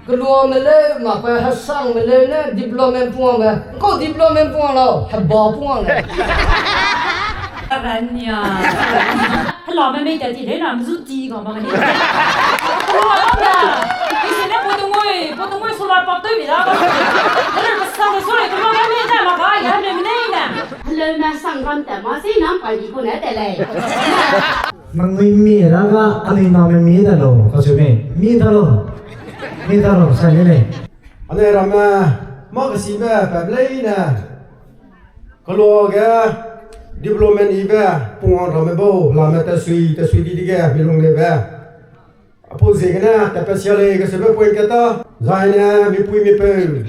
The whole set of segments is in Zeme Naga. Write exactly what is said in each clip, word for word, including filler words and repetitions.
Keluame leu, makbe hesangme leu ne development puangbe. Ngkau development puang lau, heba puang le. Rania. Helame mei tat ti lei na, mzu ti ga ma ni. Helame da. Ise ne potongoi, potongoi solar pump toi bi da. Helame sa le solar keluame mei da ma ga, ya helame nei ne. Helame sang ram ta ma si nam pa di ku ne te lei. Nangnui mi ra ga anui name mi da lo, ka su mi. Mi da lo. Mi da lo, sa ni lei. Anui ramme, ma kesibe, pa leine. Keluage, development ibe, pungwang ramme bau, lame ta sui, ta sui di dige, mi lung lebe. Apau ziegene, ta pa sia lei, kesibe point keta, zaine, mipui mipeu.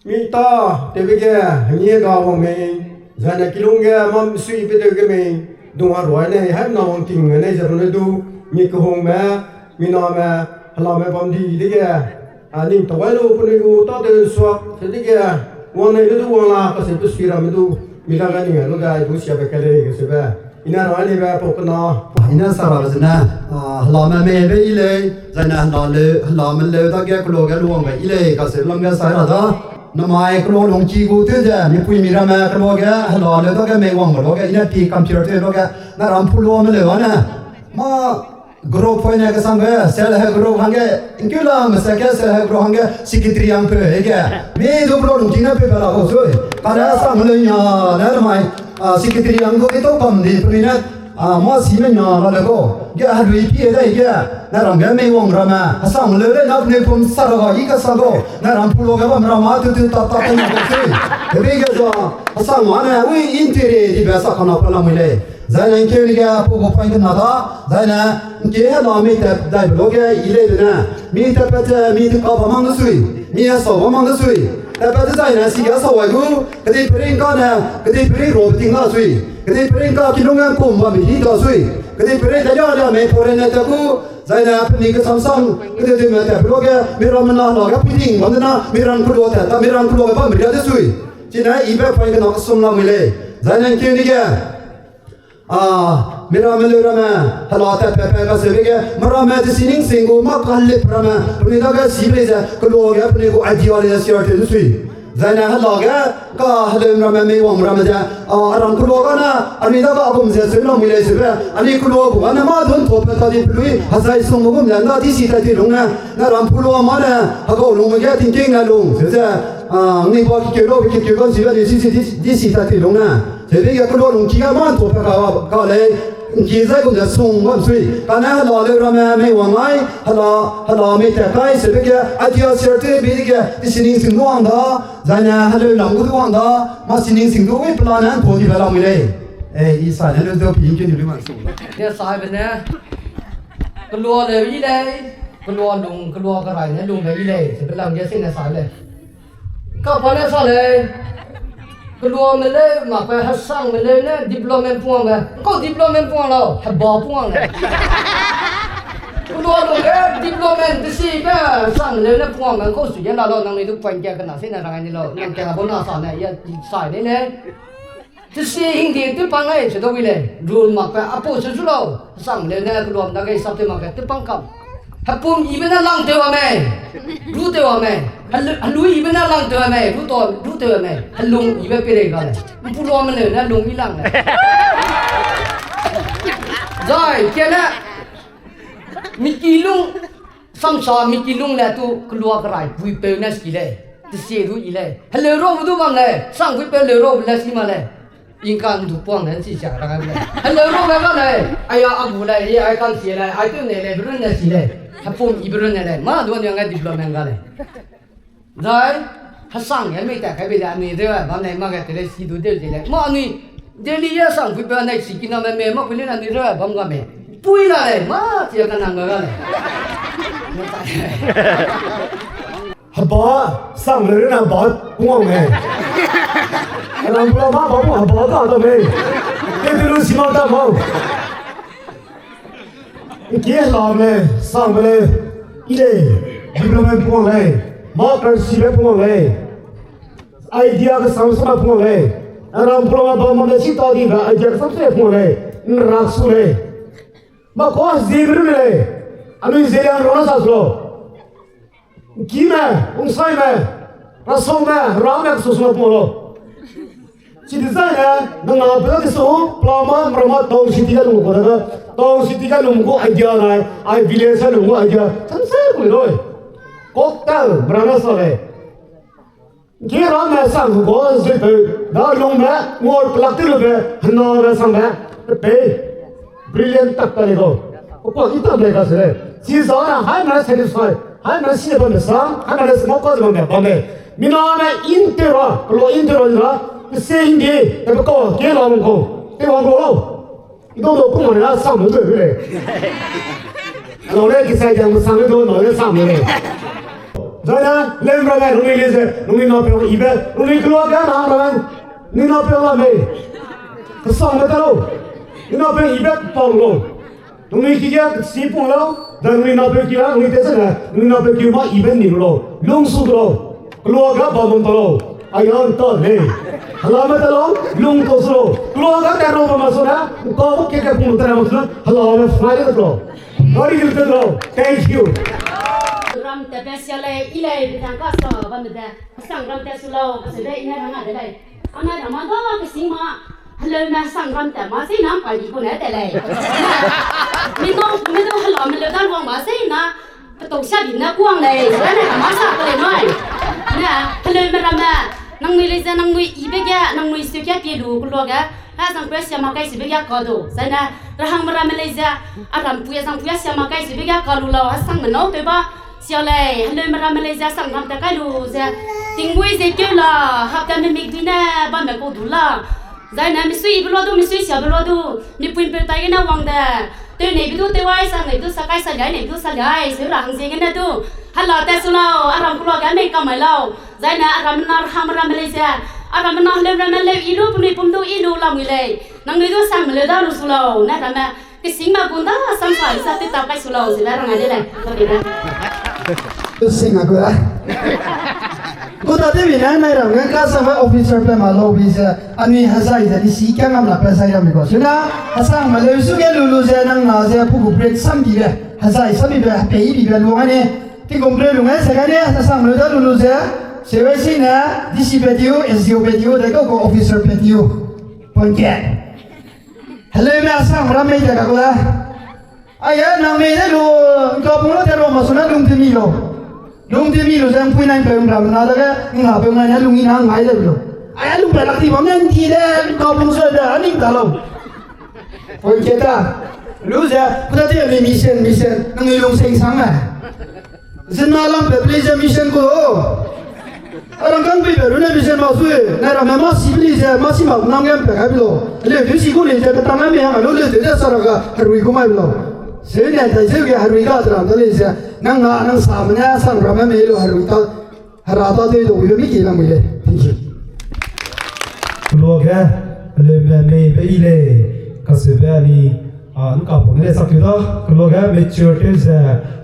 Mi ta, tewbe ge, hengî ga wang mei, zaine kilung ge, mam sui pe tew ge mei, dung a ruai nei, hai na wang ting nei, ze rune du, mi kehungme, mi name, helame bam di, dige, a, ning tawai lu, penui gu, ta tew suak, ze dige, wang nei lu du wang la, kase pe sui ramme du, mi da ga ning a lu da, du sia be ke lei, kase be. Ina ra ni be pau kena. Ina sa ra zene, a, helame mei be i lei, zaine hela leu, helame leu dage keluage luang be i lei, kase lam ge sa ra da. Namai kelua lungki gu tew ze, mipui mi ramme keluage, hela leu dage mei wang be luage, ina pi compare tew luage, na ram pu luame leu ane. Ma group poine kesangbe, self help group hangge, ngkeu la me se ke self help group hangge, secretary hang peu, ege. Mi du kelua lungki ne peu be la kau sui. Kane sang leu nia, ne namai, a, secretary hang gu di tau kam di, penui ne, a, ma si me nia la le kau. Ge helui pi e dai ge, ne ram ge mei wang ramme, a sang leu le na penui pum sa ra ga i ka sa kau, ne ram pu luage bam ramme, tu tu ta ta ta nia kau sui. Hebe ge za, a sang ma ne, ui intere di be sa kana pa la mui lei. Zaine ngkeu ni ge pau gu point kena da, zaine ngkeu hela mi tat dai be luage i lei de ne. Mi tat pat ze, mi tat ka ba mang de sui, mi a sau ba mang de sui. Tat pat ze zaine si ge sau ai gu, kedei pering ka ne, kedei pering ro ting la sui. Kedei pering ka kilung ge kum ba mi hi da sui. Kedei pering da ya ya mei pore ne ta gu, zaine pemi kesam sam, kedei dei me tat be luage, mi ram me na la ga pi ting bam de na, mi ram kelua tat, ta mi ram kelua ge bam ria de sui. Chine i be point kena kesum la mui lei. Zaine ngkeu ni ge. A, mi ramme leu ramme, hela tat pat pat ka seube ge, mi ramme tesining sing gu ma kalip ramme, penui dage si lei ze, keluage penui gu idea lei ze share tew sui. Zaine hela ge, ka heleu ramme mei wang ramme ze, a, aram kelua ga na, anui dage agum ze seu la mui lei seube, anui kelua gu ga ne ma dun tau pat ta di pelui, hezai sung gu gum ze, na di si tat ti lung ne, na ram kelua ma ne, hegau lung ge tingking ne lung, seu ze, a, anui ba kikeu lau, kikeu ga sibe di si si, di, di si tat ti lung ne. Seube ge kelua lungki ga man tau pe ka, ka lei, ngki zai gum ze sung bam sui. Kane hela leu ramme mei wang ai, hela, hela mei tat kai, seube ge idea share tew be ge, i sining sing du wang da, zaine heleu lam gu du wang da, ma sining sing du wi plan ne ntau di be la mui lei. Eh, i sa ne leu zeu pi ke ni lu man sung. Ne sa be ne, kelua leu i lei, kelua lung, kelua kerai ne lung leu i lei, seube lam ge sing ne sa lei. Ka pa ne sa lei, keluame leu, mak pe hesangme leu ne development puangbe. Ngkau development puang lau, heba puang lei. Kelua lung ge development tesibe hesangme leu ne puangbe, ngkau su ge la lau, nangnui du point ge kena se ne rang ai ni lau, nang te na bau na sa ne, ya sai de lei. Tesi hingdi tewpang lei, se dau wi lei, rule mak pe, apau se su lau, hesangme leu ne keluame dage sap tew mak ge tewpang kam. Hepum ibe ne lang tew a mei, lu tew a mei, helu, helu ibe ne lang tew a mei, lu tau, lu tew a mei, helung ibe pei rei ga lei. Mpuloa me leu ne lung i lang lei. Zai, kene, mi ki lung, samsa mi ki lung le tu kelua kerai puipeu ne ski lei, tesie du i lei. Heleu rau du bam lei, sang puipeu leu rau le si ma lei. Ingka ndu puang ne si sia rang lei. Heleu rau le ga lei, aya a gu lei, ai kan sie lei, ai tew ne lei, berun ne si lei. Hepum i berun ne lei, ma du anui ang development ga lei. Zai, hesang ge mei tat kai bei de anui de bam lei, ma ge te lei si du de lei. Ma anui, Delhi ye sang puipeu anai si kiname me, ma pui lei anui de bam ga mei. Pui la lei, ma tia ka nang ga lei. Heba, sang le na ba, puang mei. Ram bula ma ba, puang heba ta ta mei. Te te lu si ma ta mau. Ngki helame, sangbe le, i lei, development puang lei, ma karsibe puang lei, idea kesang sama puang lei, aram puang ba ma le si ta di ga idea kesang sama puang lei, nrak su lei. Ma kua zi be lu lei, anui zi yang rona sa su lo. Kime, ungsaime, rasaume, rame, kesu suna pung lo. Chi design ne, nang na pe de su, plama, mrama, town city ga lung ko da, town city ga lung ko idea nai, ai village ga lung ko idea, tam se ku loi. Kok ta, mrama sa lei. Ge rame sang ko zui pe, da lung me, ngor plak te lu pe, hna me sang me, pe. Brilliant tak ta le ko. Ko pa i tak le ka se le. Chi za na hai na satisfy, hai na si ba me sang, hai na se mo ko ba me, ba me. Mi na me intera, lo intera na, se indi, e ko ke la ko. Te wa ko. I do do ku mo na sang mo de le. Lo le ki sai jang sang do no le sang mo le. Zai na, lem ra ga, nui le ze, nui na pe i be, nui klo ga na ra. Nui na pe la me. Ka sang me ta lo. Nui na pe i be pang lo. Nui ki ga si pung lo. Da nui na pe ki la, nui te se na, nui na pe ki ma i be ni lo. Lung su lo. Klo ga ba mon ta lo. Ai an ta le. Hala me ta lo, lung to su lo. Klo ga ta ro ba ma su na. Ka bu ke ke pung ta ma su na. Hala me fai ta lo. Very good, good. Thank you. Ram te be sia lei, i lei, bi tang ka sa ba me de. Sang ram te su lau, ka se de i ne rang a de lei. A na rang ma da ka sing ma. Hello na sang ram te ma se na pa di ko ne te lei. Mi no me do hello me le da wang ma se na. Ka to sia bi na kuang lei. Sa ne rang ma sa ko lei noi. Na hello me ram me. Nang nui lei ze nang nui i be ge, nang nui su ge pie lu ku lo ge. Ha sang pe sia ma kai si be ge ka do. Sa ne rahang me ram me lei ze. A ram pui sang pui sia ma kai si be ge ka lu lau. Ha sang me nau te ba. Sia lei, hello me ram me lei ze sang ram te kai lu ze. Tingbui ze keu la, hap te me mik dui ne, ba me ko du la. Zai ne, mi sui be lo du, mi sui sia be lo du. Mi pui pe tai gene wang de. Te ne bi du, te wai sang ne bi du, sa kai sa liai ne bi du, sa liai. Se ra hang ze gene du. Hala te su lau, a ram ku lo ge me ka mai lau. Zai ne, a ram na rahang me ram me lei ze. A ram na hello ram me lei i lu, pu nui pum du i lu la mui lei. Nang nui du sang me lei da lu su lau. Ne ram me. Kesing ma gunda sam sa isa te tap kai su lau ze la rang a de le. Ka de le. Kesing a gunda. Gunda de mi na nai ram nge ka sa ma officer pe ma lo bi ze. Anui hazai ze di si ka ngam la pe zai ram mi ko. Suna, hasang ma leu su ge lu lu ze nang na ze pu gu break sam bi le. Hazai sam bi be, pe i bi be lu ngai ne. Ti gom bre lu ngai se ngai ne, hasang ma leu da lu lu ze. Sewe si ne, D C pe tiu, S D O pe tiu, de ko ko officer pe tiu. Point ke. Hello, me asang ram mei te ka kula. Aya, nang mei de lu, nka pung lo te ro ma suna lung te mi lo. Lung te mi lo, zang pui nang pe ram na da ke, nga pe ngai na lung i na ngai de lo. Aya, lung pe lak ti bam nang ti de, nka pung so de, aning ta lo. Oi, ke ta. Lu ze, kuta te mi mission, mission, nang i lung sing sang na. Zena lam pe pli ze mission ko. Arang kang pe pe rune mission ma sui. Na ram ma si pli ze, ma si ma nam ngam pe kai lo. Le du si ko le ze, ta ngam ya lo le ze, sa ra ga, harui ko mai lo. Se ne tai ze ge harui ga tra da le ze. Nang na, nang sa me na sang ram me lo harui ta. Hera ta de do wi mi ki na mui le. Thank you. Lo ge, le me me be i le. Ka se be ni. A, nka pung le sak da, kelo ge mature te ze,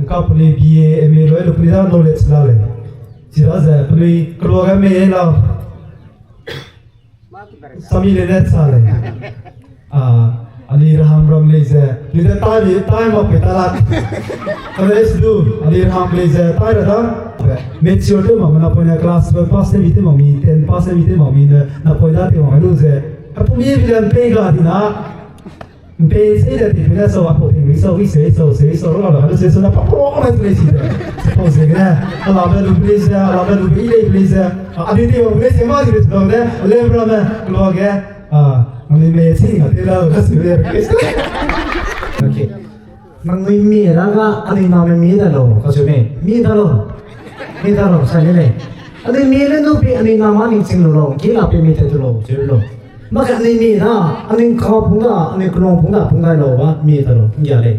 nka pung le B A, M A loi lu pung da knowledge la le. Chida ze, pung kelo ge me la. Sami le ne sa le. A, ani raham ram le ze, ni de tai le, tai ma pe ta la. Kalo es du, ani raham le ze, tai ra da. Mature te ma, na pung na class twelve pass te mi te ma mi, ten pass te mi te ma mi ne, na pung da te ma lu ze. Ka pung ye bi le pe ga di na. Mpe se de ti pele so, a po ting so, i se so, se so, ro la, se so, na pa po, na se si de. Suppose ne, ala be lu please, ala be lu be le please. A, abi te o please, ma di so de, le bra me, lo ge. A, ani me si, na te la, na se de. Okay. Nang nui mi ra ga, ani na me mi da lo, ka su me, mi da lo. Mi da lo, sa ne le. Ani mi le nu pe, ani na ma ni ching lo lo, ki la pe mi te tu lo, se lo. Mak anui mi da, anui kau pung da, anui kelong pung da, pung dai lau ba, mi ta lau, pung gia lei.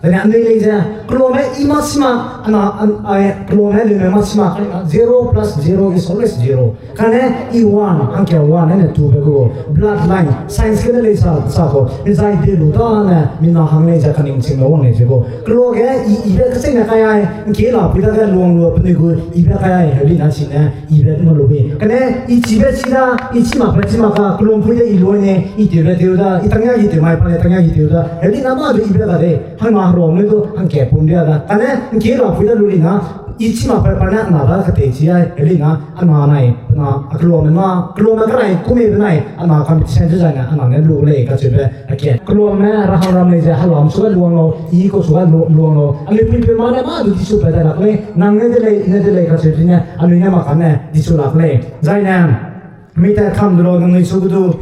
Dane anui lei ze, kelong me i ma si ma, ana, an, ai, kelong me lei me ma si ma, zero plus zero is always zero. Kane i one, hangke one, ane two be gu, blood line, science ke lei sa, sa ko, mi zai de lu da ne, mi na hang lei ze kaning ching lo wang lei ze ko. Kelong ge, i, i be kecheng ne kai ai, ngke la pui da ge luang lu, penui gu, i be kai ai, heli na ching ne, i be ma lu be. Kane, i chi be chi da, i chi ma pe chi ma ka, kelong pui de i lu ne, i te be te da, i tang ya i te mai pa ne tang ya i te da. Heli na ma du i be da de, hang ma ro ne du, hangke pum dia da. Kane, ngke la pui da lu li na, I chi mak pe pa ne ana da kate chi ai, eli na, ana nai, pe na, a keluame na, keluame ka nai, kumi pe nai, ana competition chi zai ne, ana ne lu lei, kacheube, ake. Keluame, rahang ram lei ze, halam su ga luang lau, i ko su ga lu-, luang lau. Anui pui pe ma ne, ma du di su pe dai lak lei, nang ne de lei, ne de lei, kacheube ne, anui ne ma ka ne, di su lak lei. Zai ne, mi ta kam du lo, nang nui su gu du,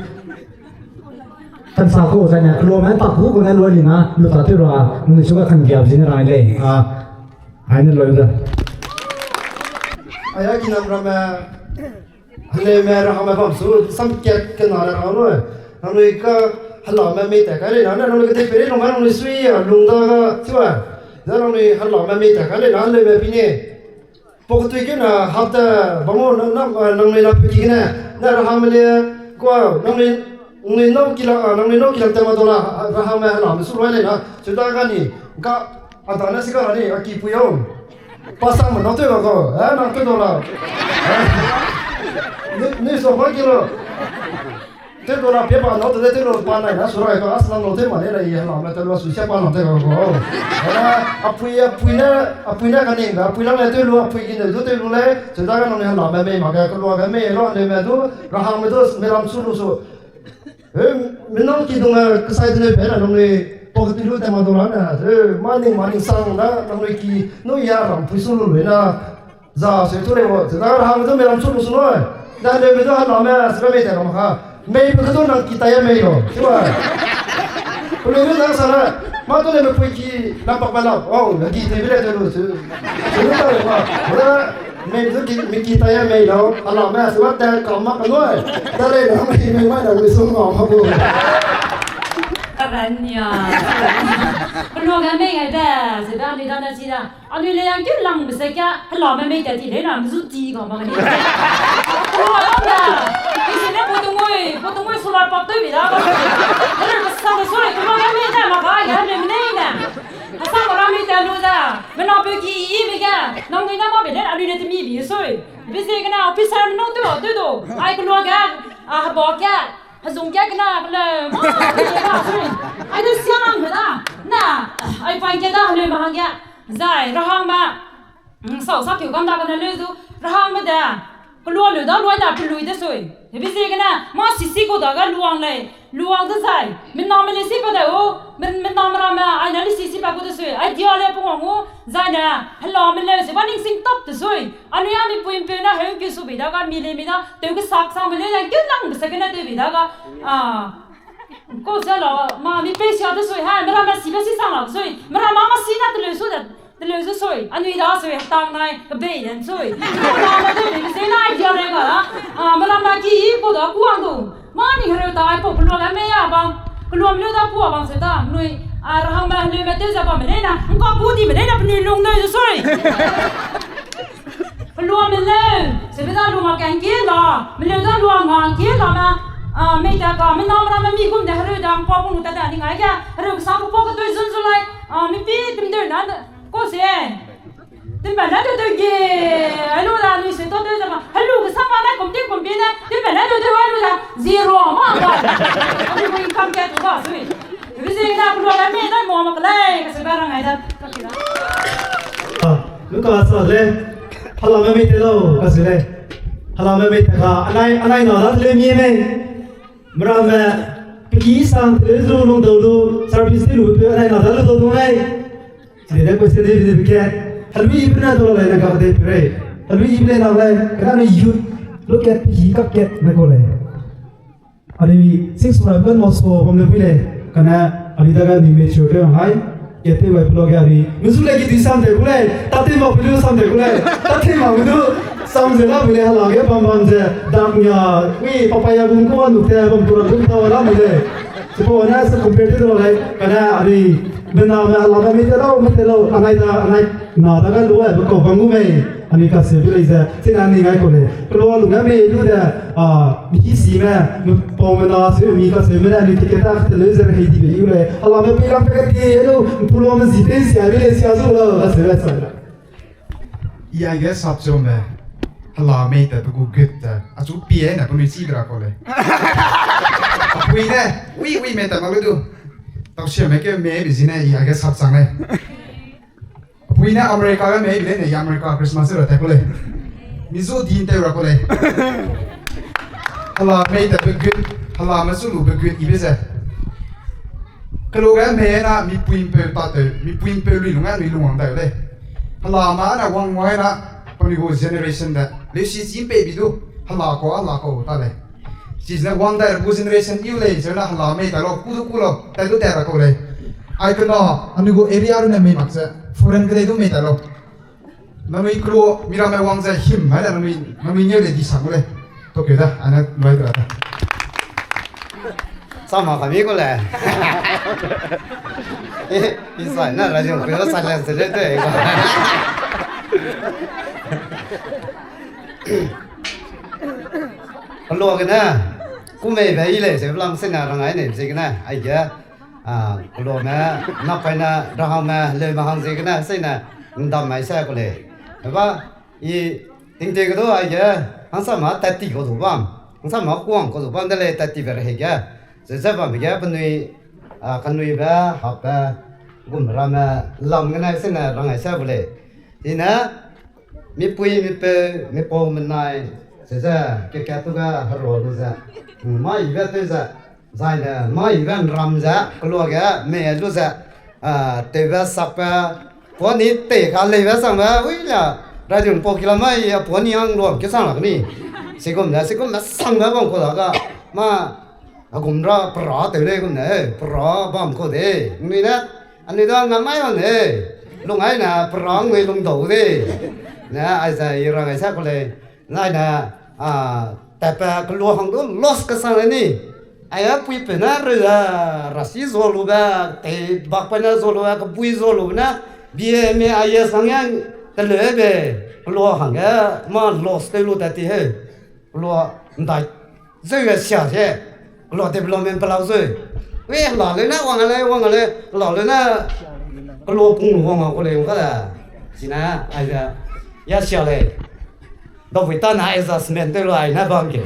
Kan sa ko, zai ne, keluame pa ku ko ne loi li na, lu ta tew ra, nui su ga kan giap zi ne rai lei, a, ai ne loi da. Aya kinam ramme, heleume rahangme bam su, sam kat kena le ra loi. Nangnui ka helame mei ta ka lei na, nangnui ka tei peri lung ga nangnui sui a, lung da ga, siwa. Za nangnui helame mei ta ka lei na, heleume pi ne. Pok tui kena hap te, bam o, nang, nang, eh, nangnui na peki gene, na rahangme le, kua, nangnui, nangnui nau kilang, ah, nangnui nau kilang te ma dola, ah, rahangme helame su loi lei na, su da ga ni, ga, a da na si ga ni, a ki pui o. Pasang me nau tew ga ko, eh, nang tew dola. Eh, ni, ni so ma ki lo. Tew dola pie pa nau te de tew lo pa nai na su rai ka, as nang lo tew ma ne la i helame tew lo su sia pa nau tew ga ko. Ana, a pui, a pui ne, a pui ne ka ning ga, a pui lang le tew lo, a pui ki ne du tew lo le, su da ga nangnui helame mei ma ga, keluage mei lo, heleume du, rahangme du, mi ram su lu su. Eh, mi nang ki dung, eh, kesai de ne pe na nangnui, pok tui lu te ma dola na, eh, ma ning, ma ning sang da, nangnui ki, nu ya ram pui su lu lu na, Za, sui tu lei wo, zai da rahangme du mei lam su lu su loi. Da heleume du helame, sebe mei ta kam ka. Mei pe kedu nang ki ta ya mei lo, siwa. Pelui du nang sa le, ma du le me pui ki lam pak ba lau. Oh, na ki te bi le te lu su. Su lu ta le ma. Wala, mei du ki, mi ki ta ya mei lo. Helame, siwa ta kam ma ka loi. Da le na mei, mei ma na lu su ma ma bu. Karania. Pelua ga mei ngai be, zai da ni da na si da. Anui le yang keu lang be se kia, helame mei ta ti le na, zu ti ga ma ni. Ko ba da. Isi ne po tungui, po tungui su la pak tui bi da. Helame sa de su le, ko ba mei ta ma ka, ya le mei ne. Hasa ko la mei ta lu da. Me na pe ki i mi ga. Nang ni na ma be le, anui le ti mi bi sui. Bi se ke na officer me nang tu, tu do. Ai ko lo ga, a haba ga. Hezung kia kena, kele, ma, kele, ma, sui. Ai, de siang ang da. Na, ai, fine kia da, heleume hang kia. Zai, rahangme. Mm, sau, sa kiu kam da kena leu zu. Rahangme de. Kelua leu da, luai da, pelui de sui. Hebi zie kena, ma sisi ko da ga luang lei. Luang de zai. Miname le si pa de o. Min, miname ramme, ai na le sisi pa ko de sui. Ai, dia le pungwang o. Zai ne, helame leu se, ba ning sing tap de sui. Anui a mi pui mpeu na heu ki su bei da ga mi le mi da, tew ke sak sang be le, yang keu lang be se kena tew bei da ga, a, ko se la, ma mi pe sia de sui, ha, mera ma si be si sang la sui, mera ma ma si na teleu su de, teleu su sui, anui da sui, tang nai, ke bei den sui. Mera ma de be se na ai dia le ga, a, mera ma ki i ko da kuang du. Ma ni hereu ta ai pau kelua ga mei a bang, kelua mleu da kua bang se ta, nui, a, rahangme heleume tew ze bam me leina, ngka ku di me leina, penui lung neu ze sui. Kelua mleu, sebe da lua ngka ngkie la, mleu da lua ngka ngkie la me, a, mei ta ka, me na mera me mi gum de hereu da ngka pung ta da ni ngai ge, hereu sa ku pau ketui zun zu lai, a, mi pi tim deu na, ko se. Timbe ne tew tew ge, ai lu da nui se to tew ze ma. Helu ke sa ma ne kum tim kum pi ne, timbe ne tew tew ai lu da zero ma ba. Ani ko income ke tu ba sui. Bi se na ku lu ne me dai mo ma ke lei, ke se ba rang ai da. Ah, lu ka sa le. Helame mei te lau, ka se le. Helame mei te ka, anai, anai na da le mi mei. Meramme, peki sang te lu lung dau lu, service te lu pe anai na da lu dau du mei. Chide de question de de ke. Helui ibe na do le na ka de pre. Helui ibe na le, kana ne youth, look at hi ka ket na ko le. Ani six five kan mo so bam le pui le. Kana ani da ga ni mature de hai. Ket te wai plo ga ni. Musu le ki di sam de ku le. Ta te ma pui lu sam de ku le. Ta te ma pui lu sam ze la pui le hala ge bam bam ze. Dak nya, ui papaya bum ko anu te bam ko anu ta la pui le. Chipau ane se compare te do lai, kana ani bena me ala ba mi te lau, mi te lau, anai da, anai na da ga lu ai, be kau bang gu mei, ani ka se bi lei ze, chine ani ngai kau lei. Kelo lu ngai mei lu de, a, mi hi si me, mi pau me na se mi ka se me de, ani ticket ta te leu ze hei di be yu lei. Ala me pe lang pe ka ti lu, pulo me zi te si a bi lei si a zu la, la se le sa. I aige sap cheu me, hala mei te pe gu gut te, achu pie ne penui chi bra kau lei. Apui ne, ui, ui mei te mak lu du. Tau sia me ke mei be zi ne, i aige sap chang lei. Apui Pui ne America ge mei lei ne, ya America Christmas ra tat ku lei. Mi zu din tew ra ku lei. Hala mei tat be gut, hala me su lu be gut ibe ze. Kelu ge mei na mi pui mpeu ta tew, mi pui mpeu lui lung ge lui lung wang dai lei. Hala ma na wang wai na, pami gu generation de. Leu si si mpe bi du, hala ko, hala ko ta lei. Chizene wang dai gu generation iu lei, zena hala mei ta lo, ku du ku lo, tai du tai ra ko lei. Ai kena, anui gu area ru ne mei mak ze, foreign kedei du mei ta lo. Nanui kru, mira me wang ze him, hai da nanui, nanui neu le di sang le. Tokeu da, ane nuai da. Sama kami ko le. Isai na radio ko silence le te. Kelo gene, kumei be i lei, ze blam sena rangai ne, ze gene, aige, a, kelo me, napai na, rahang me, leu me hang ze gene, sena, ndam mai se ko lei. Ba, i, tingte ke du, aige, hangsama tati ko du bam, hangsama kuang ko du bam de lei, tati be rehe ge. Ze ze bam ge, penui, a, kanui be, hap be, gum ramme, lam gene, sena, rangai se ko lei. Ine, mipui, mipeu, mipau, menai, ze ze, ke ke tu ge, hero lu ze. Hmm, mai be tu ze. Zai ne, mai be nram ze, kelo ge, me lu ze. A, tewbe sakbe, poni te ka leibe sangbe, ui la, radio pau ki la mai, a poni ang luam ke sang la ni. Sigum ne, sigum ne sangbe bam ko la ga. Ma, a gum ra, pra tew lei gum ne, pra bam ko de. Nui ne, anui da nga mai hang ne. Lung ai na, pra ngui lung dau de. Ne, ai zai, i ra ngai sa ko lei. Nai na, a, tatpe kelu hang du loss kesang le ni. Ai a pui pe na re a, rasi zo lu be, te bak pe na zo lu be, kebui zo lu be na, B A, M A, I A S hang yang, te le be, kelu hang ge, ma loss te lu tat ti he. Kelu ndai, zeu ge sia se, kelu development pe lau zeu. We, la le na, wang le, wang le, la le na, kelu pung lu wang ko le, wang ka da. Sina, ai ya, ya sia le. Dau pui ta na adjustment tew lu ai na bam ke.